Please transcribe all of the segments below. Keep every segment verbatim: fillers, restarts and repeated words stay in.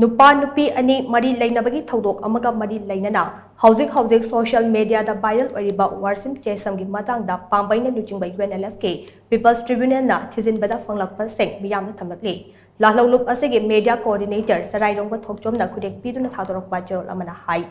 ꯅꯨꯄꯥ ꯅꯨꯄꯤ ꯑꯅꯤ ꯃꯔꯤ ꯂꯩꯅꯕꯒꯤ ꯊꯧꯗꯣꯛ ꯑꯃꯒ ꯃꯔꯤ ꯂꯩꯅꯅ ꯍꯧꯖꯤꯛ ꯍꯧꯖꯤꯛ ꯁꯣꯁꯤꯌꯦꯜ ꯃꯦꯗꯤꯌꯥꯗ ꯚꯥꯏꯔꯦꯜ ꯑꯣꯏꯔꯤꯕ ꯋꯥꯔꯁꯤꯝ ꯆꯦꯁꯝꯒꯤ ꯃꯇꯥꯡꯗ ꯄꯥꯝꯕꯩꯅ ꯂꯨꯆꯤꯡꯕ UNLFꯀꯤ ꯄꯤꯄꯜꯁ ꯇ꯭ꯔꯤꯕ꯭ꯌꯨꯅꯦꯜꯅ ꯊꯤꯖꯤꯟꯕꯗ ꯐꯪꯂꯛꯄꯁꯤꯡ ꯃꯤꯌꯥꯝꯗ ꯊꯝꯂꯛꯂꯤ꯫ ꯂꯥꯜꯍꯧꯂꯨꯞ ꯑꯁꯤꯒꯤ ꯃꯦꯗꯤꯌꯥ ꯀꯣꯑꯣꯔꯗꯤꯅꯦꯇꯔ ꯆꯔꯥꯏꯔꯣꯡꯕ ꯊꯣꯛꯆꯣꯝꯅ ꯈꯨꯗꯦꯛ ꯄꯤꯗꯨꯅ ꯊꯥꯗꯣꯔꯛꯄ ꯆꯦꯔꯣꯜ ꯑꯃꯅ ꯍꯥꯏ,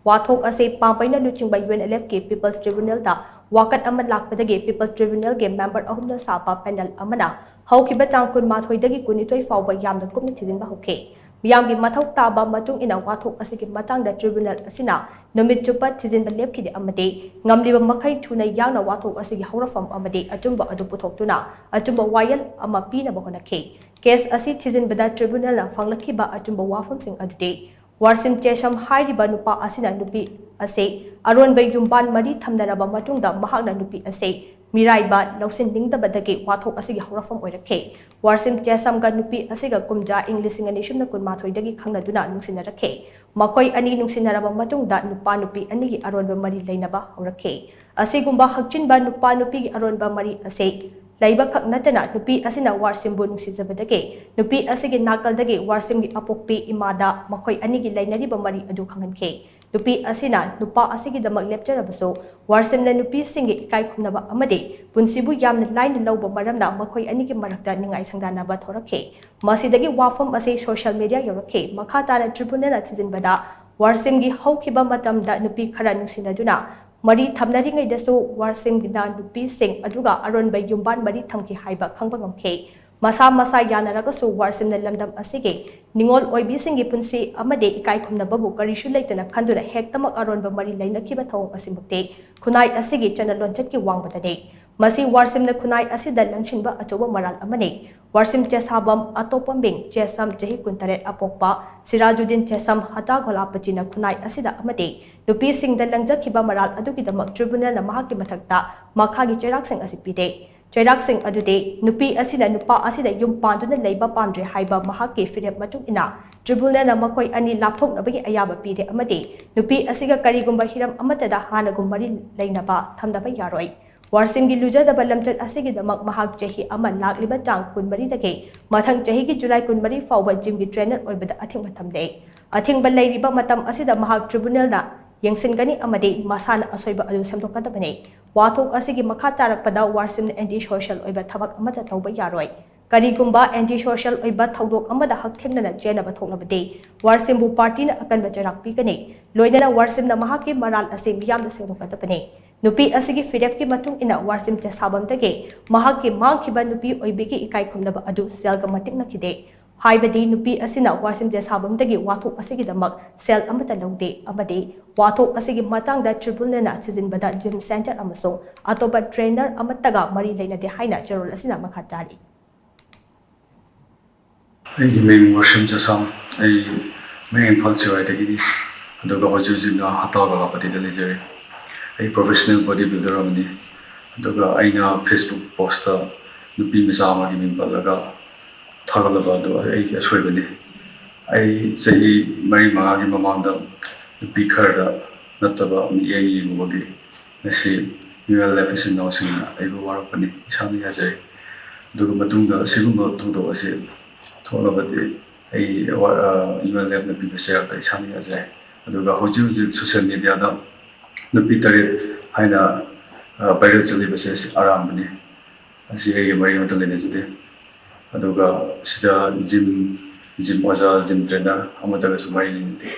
ꯋꯥꯊꯣꯛ ꯑꯁꯤ ꯄꯥꯝꯕꯩꯅ ꯂꯨꯆꯤꯡꯕ UNLFꯀꯤ ꯄꯤꯄꯜꯁ ꯇ꯭ꯔꯤꯕ꯭ꯌꯨꯅꯦꯜꯗ ꯋꯥꯀꯠ ꯑꯃ ꯂꯥꯛꯄꯗꯒꯤ ꯄꯤꯄꯜꯁ ꯇ꯭ꯔꯤꯕ꯭ꯌꯨꯅꯦꯜꯒꯤ ꯃꯦꯝꯕꯔ ꯑꯍꯨꯝꯅ ꯁꯥꯕ ꯄꯦꯅꯦꯜ ꯑꯃꯅ ꯍꯧꯈꯤꯕ ꯇꯥꯡ ꯀꯨꯟꯃꯥꯊꯣꯏꯗꯒꯤ ꯀꯨꯟꯅꯤꯊꯣꯏ ꯐꯥꯎꯕ ꯌꯥꯝꯅ ꯀꯨꯞꯅ ꯊꯤꯖꯤꯟꯕ ꯍꯧꯈꯤ꯫ ꯃꯤꯌꯥꯝꯒꯤ ꯃꯊꯧ ꯇꯥꯕ ꯃꯇꯨꯡ ꯏꯟꯅ ꯋꯥꯊꯣꯛ ꯑꯁꯤꯒꯤ ꯃꯇꯥꯡꯗ ꯇ꯭ꯔꯤꯕ꯭ꯌꯨꯅꯦꯜ ꯑꯁꯤꯅ ꯅꯨꯃꯤꯠ ꯆꯨꯞꯄ ꯊꯤꯖꯤꯟꯕ ꯂꯦꯞꯈꯤꯗꯦ ꯑꯃꯗꯤ ꯉꯝꯂꯤꯕ ꯃꯈꯩ ꯊꯨꯅ ꯌꯥꯡꯅ ꯋꯥꯊꯣꯛ ꯑꯁꯤꯒꯤ ꯍꯧꯔꯛꯐꯝ ꯑꯃꯗꯤ ꯑꯆꯨꯝꯕ ꯑꯗꯨ ꯄꯨꯊꯣꯛꯇꯨꯅ ꯑꯆꯨꯝꯕ ꯋꯥꯌꯦꯜ ꯑꯃ ꯄꯤꯅꯕ ꯍꯣꯠꯅꯈꯤ꯫ ꯀꯦꯁ ꯑꯁꯤ ꯊꯤꯖꯤꯟꯕꯗ ꯇ꯭ꯔꯤꯕ꯭ꯌꯨꯅꯦꯜꯅ ꯐꯪꯂꯛꯈꯤꯕ ꯑꯆꯨꯝꯕ ꯋꯥꯐꯝꯁꯤꯡ ꯑꯗꯨꯗꯤ, ꯋꯥꯔꯁꯤꯝ ꯆꯦꯁꯝ ꯍꯥꯏꯔꯤꯕ ꯅꯨꯄꯥ ꯑꯁꯤꯅ ꯅꯨꯄꯤ ꯑꯁꯤ ꯑꯔꯣꯟꯕ ꯌꯨꯝꯕꯥꯟ ꯃꯔꯤ ꯊꯝꯅꯔꯕ ꯃꯇꯨꯡꯗ ꯃꯍꯥꯛꯅ ꯅꯨꯄꯤ ꯑꯁꯤ ꯃꯤꯔꯥꯏꯕ ꯂꯧꯁꯤꯟꯅꯤꯡꯗꯕꯗꯒꯤ ꯋꯥꯊꯣꯛ ꯑꯁꯤꯒꯤ ꯍꯧꯔꯛꯐꯝ ꯑꯣꯏꯔꯛꯈꯤ꯫ ꯋꯥꯔꯁꯤꯝ ꯆꯦꯁꯝꯒ ꯅꯨꯄꯤ ꯑꯁꯤꯒ ꯀꯨꯝꯖꯥ ꯏꯪ ꯂꯤꯁꯤꯡ ꯑꯅꯤ ꯁꯨꯞꯅ ꯀꯨꯟꯃꯥꯊꯣꯏꯗꯒꯤ ꯈꯪꯅꯗꯨꯅ ꯅꯨꯡꯁꯤꯅꯔꯛꯈꯤ꯫ ꯃꯈꯣꯏ ꯑꯅꯤ ꯅꯨꯡꯁꯤꯅꯔꯕ ꯃꯇꯨꯡꯗ ꯅꯨꯄꯥ ꯅꯨꯄꯤ ꯑꯅꯤꯒꯤ ꯑꯔꯣꯟꯕ ꯃꯔꯤ ꯂꯩꯅꯕ ꯍꯧꯔꯛꯈꯤ꯫ ꯑꯁꯤꯒꯨꯝꯕ ꯍꯛꯆꯤꯟꯕ ꯅꯨꯄꯥ ꯅꯨꯄꯤꯒꯤ ꯑꯔꯣꯟꯕ ꯃꯔꯤ ꯑꯁꯤ ꯂꯩꯕꯈꯛ ꯅꯠꯇꯅ ꯅꯨꯄꯤ ꯑꯁꯤꯅ ꯋꯥꯔꯁꯤꯝꯕꯨ ꯅꯨꯡꯁꯤꯖꯕꯗꯒꯤ ꯅꯨꯄꯤ ꯑꯁꯤꯒꯤ ꯅꯥꯀꯜꯗꯒꯤ ꯋꯥꯔꯁꯤꯝꯒꯤ ꯑꯄꯣꯛꯄꯤ ꯏꯃꯥꯗ ꯃꯈꯣꯏ ꯑꯅꯤꯒꯤ ꯂꯩꯅꯔꯤꯕ ꯃꯔꯤ ꯑꯗꯨ ꯈꯪꯍꯟꯈꯤ꯫ ꯅꯨꯄꯤ ꯑꯁꯤꯅ ꯅꯨꯄꯥ ꯑꯁꯤꯒꯤꯗꯃꯛ ꯂꯦꯞꯆꯔꯕꯁꯨ, ꯋꯥꯔꯁꯤꯝꯅ ꯅꯨꯄꯤꯁꯤꯡꯒꯤ ꯏꯀꯥꯏ ꯈꯨꯝꯅꯕ ꯑꯃꯗꯤ ꯄꯨꯟꯁꯤꯕꯨ ꯌꯥꯝꯅ ꯂꯥꯏꯅ ꯂꯧꯕ ꯃꯔꯝꯅ ꯃꯈꯣꯏ ꯑꯅꯤꯒꯤ ꯃꯔꯛꯇ ꯅꯤꯡꯉꯥꯏ ꯁꯪꯗꯥꯅꯕ ꯊꯣꯔꯛꯈꯤ꯫ ꯃꯁꯤꯗꯒꯤ ꯋꯥꯐꯝ ꯑꯁꯤ ꯁꯣꯁꯤꯌꯦꯜ ꯃꯦꯗꯤꯌꯥ ꯌꯧꯔꯛꯈꯤ꯫ ꯃꯈꯥ ꯇꯥꯅ ꯇ꯭ꯔꯤꯕ꯭ꯌꯨꯅꯦꯜꯅ ꯊꯤꯖꯤꯟꯕꯗ, ꯋꯥꯔꯁꯤꯝꯒꯤ ꯍꯧꯈꯤꯕ ꯃꯇꯝꯗ ꯅꯨꯄꯤ ꯈꯔ ꯅꯨꯡꯁꯤꯅꯗꯨꯅ ꯃꯔꯤ ꯊꯝꯅꯔꯤꯉꯩꯗꯁꯨ ꯋꯥꯔꯁꯤꯝꯅ ꯅꯨꯄꯤꯁꯤꯡ ꯑꯗꯨꯒ ꯑꯔꯣꯟꯕ ꯌꯨꯝꯕꯥꯟ ꯃꯔꯤ ꯊꯝꯈꯤ ꯍꯥꯏꯕ ꯈꯪꯕ ꯉꯝꯈꯤ꯫ ꯃꯁꯥ ꯃꯁꯥ ꯌꯥꯅꯔꯒꯁꯨ ꯋꯥꯔꯁꯤꯝꯅ ꯂꯝꯗꯝ ꯑꯁꯤꯒꯤ ꯅꯤꯉꯣꯜ ꯑꯣꯏꯕꯤꯁꯤꯡꯒꯤ ꯄꯨꯟꯁꯤ ꯑꯃꯗꯤ ꯏꯀꯥꯏ ꯈꯨꯝꯅꯕꯕꯨ ꯀꯔꯤꯁꯨ ꯂꯩꯇꯅ ꯈꯟꯗꯨꯅ ꯍꯦꯛꯇꯃꯛ ꯑꯔꯣꯟꯕ ꯃꯔꯤ ꯂꯩꯅꯈꯤꯕ ꯊꯧꯑꯣꯡ ꯑꯁꯤꯃꯛꯇꯤ ꯈꯨꯟꯅꯥꯏ ꯑꯁꯤꯒꯤ ꯆꯠꯅ ꯂꯣꯟꯆꯠꯀꯤ ꯋꯥꯡꯃꯗꯅꯤ꯫ ꯃꯁꯤ ꯋꯥꯔꯁꯤꯝꯅ ꯈꯨꯟꯅꯥꯏ ꯑꯁꯤꯗ ꯂꯪꯁꯤꯟꯕ ꯑꯆꯧꯕ ꯃꯔꯥꯜ ꯑꯃꯅꯤ꯫ ꯋꯥꯔꯁꯤꯝ ꯆꯦꯁꯥꯕꯝ ꯑꯇꯣꯞꯄ ꯃꯤꯡ ꯆꯦꯁꯝ, ꯆꯍꯤ ꯀꯨꯟꯇꯔꯦꯠ, ꯑꯄꯣꯛꯄ ꯁꯤꯔꯥꯖꯨꯗꯤꯟ ꯆꯦꯁꯝ ꯍꯇꯥ ꯒꯣꯂꯥꯄꯇꯤꯅ ꯈꯨꯟꯅꯥꯏ ꯑꯁꯤꯗ ꯑꯃꯗꯤ ꯅꯨꯄꯤꯁꯤꯡꯗ ꯂꯪꯖꯈꯤꯕ ꯃꯔꯥꯜ ꯑꯗꯨꯒꯤꯗꯃꯛ ꯇ꯭ꯔꯤꯕ꯭ꯌꯨꯅꯦꯜꯅ ꯃꯍꯥꯛꯀꯤ ꯃꯊꯛꯇ ꯃꯈꯥꯒꯤ ꯆꯩꯔꯥꯛꯁꯤꯡ ꯑꯁꯤ ꯄꯤꯔꯦ꯫ ꯆꯩꯔꯥꯛꯁꯤꯡ ꯑꯗꯨꯗꯤ, ꯅꯨꯄꯤ ꯑꯁꯤꯅ ꯅꯨꯄꯥ ꯑꯁꯤꯗ ꯌꯨꯝ ꯄꯥꯟꯗꯨꯅ ꯂꯩꯕ ꯄꯥꯝꯗ꯭ꯔꯦ ꯍꯥꯏꯕ ꯃꯍꯥꯛꯀꯤ ꯐꯤꯔꯦꯞ ꯃꯇꯨꯡ ꯏꯟꯅ ꯇ꯭ꯔꯤꯕ꯭ꯌꯨꯅꯦꯜꯅ ꯃꯈꯣꯏ ꯑꯅꯤ ꯂꯥꯞꯊꯣꯛꯅꯕꯒꯤ ꯑꯌꯥꯕ ꯄꯤꯔꯦ ꯑꯃꯗꯤ ꯅꯨꯄꯤ ꯑꯁꯤꯒ ꯀꯔꯤꯒꯨꯝꯕ ꯍꯤꯔꯝ ꯑꯃꯠꯇꯗ ꯍꯥꯟꯅꯒꯨꯝ ꯃꯔꯤ ꯂꯩꯅꯕ ꯊꯝꯅꯕ ꯌꯥꯔꯣꯏ꯫ ꯋꯥꯔꯁꯤꯝꯒꯤ ꯂꯨꯖꯗꯕ ꯂꯝꯆꯠ ꯑꯁꯤꯒꯤꯗꯃꯛ ꯃꯍꯥꯛ ꯆꯍꯤ ꯑꯃ ꯂꯥꯛꯂꯤꯕ ꯇꯥꯡ ꯀꯨꯟꯃꯔꯤꯗꯒꯤ ꯃꯊꯪ ꯆꯍꯤꯒꯤ ꯖꯨꯂꯥꯏ ꯀꯨꯟꯃꯔꯤ ꯐꯥꯎꯕ ꯖꯤꯝꯒꯤ ꯇ꯭ꯔꯦꯅꯔ ꯑꯣꯏꯕꯗ ꯑꯊꯤꯡꯕ ꯊꯝꯂꯦ꯫ ꯑꯊꯤꯡꯕ ꯂꯩꯔꯤꯕ ꯃꯇꯝ ꯑꯁꯤꯗ ꯃꯍꯥꯛ ꯇ꯭ꯔꯤꯕꯨꯅꯦꯜꯅ ꯌꯦꯡꯁꯤꯟꯒꯅꯤ ꯑꯃꯗꯤ ꯃꯁꯥꯅ ꯑꯁꯣꯏꯕ ꯑꯗꯨ ꯁꯦꯝꯗꯣꯛꯀꯗꯕꯅꯤ꯫ ꯋꯥꯊꯣꯛ ꯑꯁꯤꯒꯤ ꯃꯈꯥ ꯇꯥꯔꯛꯄꯗ ꯋꯥꯔꯁꯤꯝꯅ ꯑꯦꯟꯇꯤ ꯁꯣꯁꯤꯌꯦꯜ ꯑꯣꯏꯕ ꯊꯕꯛ ꯑꯃꯠꯇ ꯇꯧꯕ ꯌꯥꯔꯣꯏ꯫ ꯀꯔꯤꯒꯨꯝꯕ ꯑꯦꯟꯇꯤ ꯁꯣꯁꯤꯌꯦꯜ ꯑꯣꯏꯕ ꯊꯧꯗꯣꯛ ꯑꯃꯗ ꯍꯛꯊꯦꯡꯅꯅ ꯆꯦꯟꯅꯕ ꯊꯣꯛꯂꯕꯗꯤ ꯋꯥꯔꯁꯤꯝꯕꯨ ꯄꯥꯔꯇꯤꯅ ꯑꯀꯟꯕ ꯆꯩꯔꯥꯛ ꯄꯤꯒꯅꯤ꯫ ꯂꯣꯏꯅꯅ ꯋꯥꯔꯁꯤꯝꯅ ꯃꯍꯥꯛꯀꯤ ꯃꯔꯥꯜ ꯑꯁꯤ ꯃꯤꯌꯥꯝꯗ ꯁꯦꯡꯗꯣꯛꯀꯗꯕꯅꯤ꯫ ꯅꯨꯄꯤ ꯑꯁꯤꯒꯤ ꯐꯤꯔꯦꯞꯀꯤ ꯃꯇꯨꯡ ꯏꯟꯅ ꯋꯥꯔꯁꯤꯝ ꯖꯦꯁꯥꯕꯝꯗꯒꯤ ꯃꯍꯥꯛꯀꯤ ꯃꯥꯡꯈꯤꯕ ꯅꯨꯄꯤ ꯑꯣꯏꯕꯤꯒꯤ ꯏꯀꯥꯏ ꯈꯨꯝꯅꯕ ꯑꯗꯨ ꯁꯦꯜꯒ ꯃꯇꯤꯛ ꯅꯛꯈꯤꯗꯦ꯫ ꯍꯥꯏꯕꯗꯤ ꯅꯨꯄꯤ ꯑꯁꯤꯅ ꯋꯥꯔꯁꯤꯝ ꯖꯦꯁꯥꯕꯝꯗꯒꯤ ꯋꯥꯊꯣꯛ ꯑꯁꯤꯒꯤꯗꯃꯛ ꯁꯦꯜ ꯑꯃꯠꯇ ꯂꯧꯗꯦ ꯑꯃꯗꯤ ꯋꯥꯊꯣꯛ ꯑꯁꯤꯒꯤ ꯃꯇꯥꯡꯗ ꯇ꯭ꯔꯤꯕꯨꯅꯦꯜꯅ ꯊꯤꯖꯤꯟꯕꯗ ꯖꯤꯝ ꯁꯦꯟꯇꯔ ꯑꯃꯁꯨꯡ ꯑꯇꯣꯞꯄ ꯇ꯭ꯔꯦꯅꯔ ꯑꯃꯠꯇꯒ ꯃꯔꯤ ꯂꯩꯅꯗꯦ ꯍꯥꯏꯅ ꯆꯦꯔꯣꯜ ꯑꯁꯤꯅ ꯃꯈꯥ ꯇꯥꯔꯤ꯫ ꯑꯩꯒꯤ ꯃꯤꯡ ꯋꯥꯔꯁꯤꯝ ꯖꯁꯥꯝ꯫ ꯑꯩ ꯃꯌꯥꯡ ꯏꯝꯐꯥꯜ ꯆꯦꯋꯥꯏꯗꯒꯤꯅꯤ꯫ ꯑꯗꯨꯒ ꯍꯧꯖꯤꯛ ꯍꯧꯖꯤꯛꯅ ꯍꯇꯥꯎ ꯂꯣꯂꯥꯄꯇꯤꯗ ꯂꯩꯖꯔꯤ꯫ ꯑꯩ ꯄ꯭ꯔꯣꯐꯦꯁꯅꯦꯜ ꯕꯣꯗꯤ ꯕꯤꯜꯗꯔ ꯑꯃꯅꯤ꯫ ꯑꯗꯨꯒ ꯑꯩꯅ ꯐꯦꯁꯕꯨꯛ ꯄꯣꯁꯇ ꯅꯨꯄꯤ ꯃꯆꯥ ꯑꯃꯒꯤ ꯃꯤꯡ ꯄꯜꯂꯒ ꯊꯥꯒꯠꯂꯕ ꯑꯗꯨ ꯑꯩꯒꯤ ꯑꯁꯣꯏꯕꯅꯤ꯫ ꯑꯩ ꯆꯍꯤ ꯃꯔꯤ ꯃꯉꯥꯒꯤ ꯃꯃꯥꯡꯗ ꯅꯨꯄꯤ ꯈꯔꯗ ꯅꯠꯇꯕ ꯃꯤꯠꯌꯦꯡ ꯌꯦꯡꯉꯨꯕꯒꯤ ꯉꯁꯤ ꯌꯨ ꯑꯦꯜ ꯑꯦꯐ ꯏꯆꯤꯟ ꯏꯅꯥꯎꯁꯤꯡꯅ ꯑꯩꯕꯨ ꯋꯥꯔꯛꯄꯅꯤ, ꯏꯁꯥꯅ ꯌꯥꯖꯔꯤ꯫ ꯑꯗꯨꯒ ꯃꯇꯨꯡꯗ ꯑꯁꯤꯒꯨꯝꯕ ꯊꯧꯗꯣꯛ ꯑꯁꯤ ꯊꯣꯛꯂꯕꯗꯤ ꯑꯩ ꯋꯥ-, ꯑ, ꯌꯨ ꯑꯦꯜ ꯑꯦꯐꯅ ꯄꯤꯕ ꯆꯩꯔꯥꯛꯇ ꯏꯁꯥꯅ ꯌꯥꯖꯔꯤ꯫ ꯑꯗꯨꯒ ꯍꯧꯖꯤꯛ ꯍꯧꯖꯤꯛ ꯁꯣꯁꯤꯌꯦꯜ ꯃꯦꯗꯤꯌꯥꯗ ꯅꯨꯄꯤ ꯇꯔꯦꯠ ꯍꯥꯏꯅ, ꯑ, ꯚꯥꯏꯔꯦꯜ ꯆꯠꯂꯤꯕꯁꯦ ꯑꯁꯤ ꯑꯔꯥꯟꯕꯅꯤ꯫ ꯑꯁꯤ ꯑꯩꯒ ꯃꯔꯤ ꯑꯃꯠꯇ ꯂꯩꯅꯖꯗꯦ꯫ ꯑꯗꯨꯒ ꯁꯤꯗ ꯖꯤꯝ, ꯖꯤꯝ ꯑꯣꯖꯥ, ꯖꯤꯝ ꯇ꯭ꯔꯦꯅꯔ ꯑꯃꯠꯇꯒꯁꯨ ꯃꯔꯤ ꯂꯩꯅꯗꯦ꯫